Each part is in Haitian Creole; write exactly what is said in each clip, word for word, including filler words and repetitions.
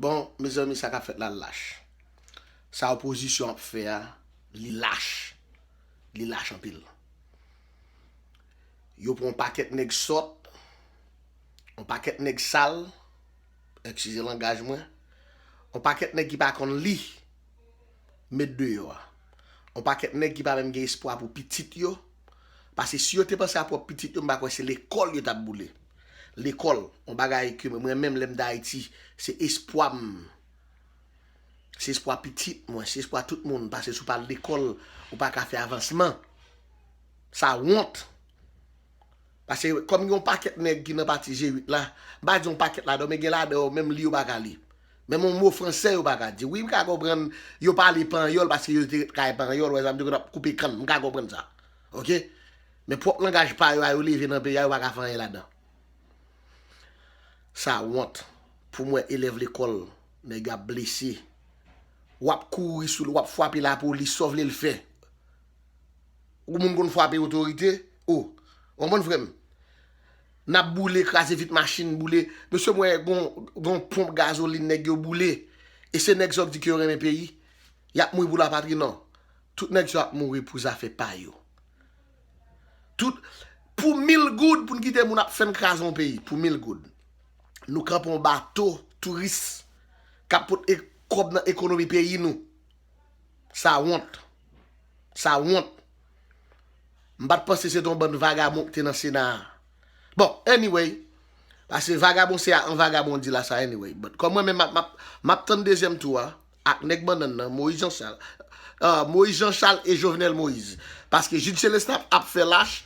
Bon, mezanmi, sa k ap fèt la lach. Sa opozisyon ap fè a, li lach. Li lach anpil. Yo pran yon pakèt nèg sòt, yon pakèt nèg sal, eskize langaj mwen, yon pakèt nèg ki pa konn li, met deyò a. Yon pakèt nèg ki pa menm gen espwa pou pitit yo. Paske si yo te panse a pwòp pitit yo, m pa kwè se lekòl yo t ap boule. Lekòl, yon bagay ke mwen, mwen menm, lè m t Ayiti, se espwa m. Se espwa pitit mwen, se espwa tout moun. Paske si w pa al lekòl, ou pa ka fè avansman. Sa wont. Paske kòm gen yon pakèt nèg ki nan pati G uit la, m pa di yon pakèt ladan yo, men gen ladan yo, menm li yo pa ka li. Menm yon mo fransè yo pa ka di. Wi, m ka konprann yo pale panyòl paske yo te kay panyòl, wè sa m di yo t ap koupe kann, m ka konprann sa. Oke? Men pwòp langaj pa yo a yo leve nan peyi a, yo pa ka fè anyen ladan. Sa wont. Pou m wè elèv lekòl, nèg yo ap blese. W ap kouri sou l, w ap frape lapolis, sa w vle l fè? Ou moun konn frape otorite? O, w konprann frè m? N ap boule, kraze vit machin, boule. Mesye, m wè gon, gon ponp gazolin nèg yo boule. E se nèg sa w di ke yo renmen peyi? Y ap mouri pou lapatri? Non. Tout nèg sa yo ap mouri pou zafè pa yo. Tout, pou mil goud pou n kite moun ap fè n kraze yon peyi, pou mil goud. Nou kanpe yon bato touris k ap pote kòb nan ekonomi peyi nou. Sa wont. Sa wont. M pa t panse se te yon bann vagabon ki te nan Sena a. Bon, anyway, paske vagabon se a an vagabon di la sa anyway. But kòm mwen menm m ap, m ap, m ap tann dezyèm tou a ak nèg bannann nan, Moïse Jean Charles. Ah, Moïse Jean Charles e Jovenel Moïse. Paske Jude Célestin ap, ap fè lach,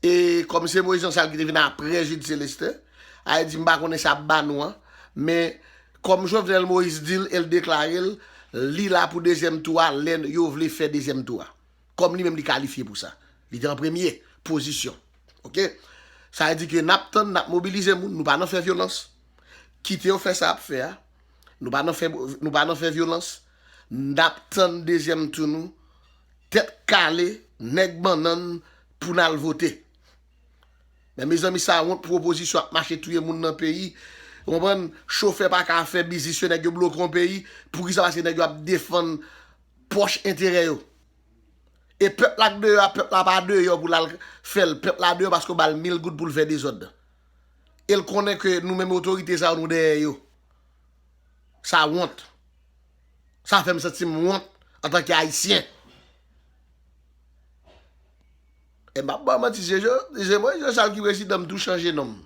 e kòm se Moïse Jean Charles ki te vin apre Jude Célestin, a di m pa konnen sa ap ba nou an, men kòm Jovenel Moïse di l e l deklare l, li la pou dezyèm tou a, lè yo vle fè dezyèm tou a. Kòm li menm li kalifye pou sa. Li te an premye pozisyon. Oke? Sa vle di ke n ap tann, n ap mobilize moun, nou pa nan fè vyolans. Kite yo fè sa y ap fè a. Nou pa nan fè, nou pa nan fè vyolans. N ap tann dezyèm tou nou, tèt kale, nèg bannann pou n al vote. Men mezanmi, sa wont pou opozisyon ap mache touye moun nan peyi. Ou konprann? Chofè pa ka fè biznis yo, nèg yo bloke yon peyi. Poukisa? Paske nèg yo ap defann pwòch enterè yo. E pèp la k deyò a, pèp la pa deyò pou l al fè l. Pèp la deyò paske yo ba l mil goud pou l fè dezòd. E l konnen ke nou menm otorite sa yo, nou dèyè yo. Sa wont. Sa fè m santi m wont antanke Ayisyen. E m ap ba w manti, se Jo-, se Moïse Jean Charles ki prezidan, m tou chanje non m.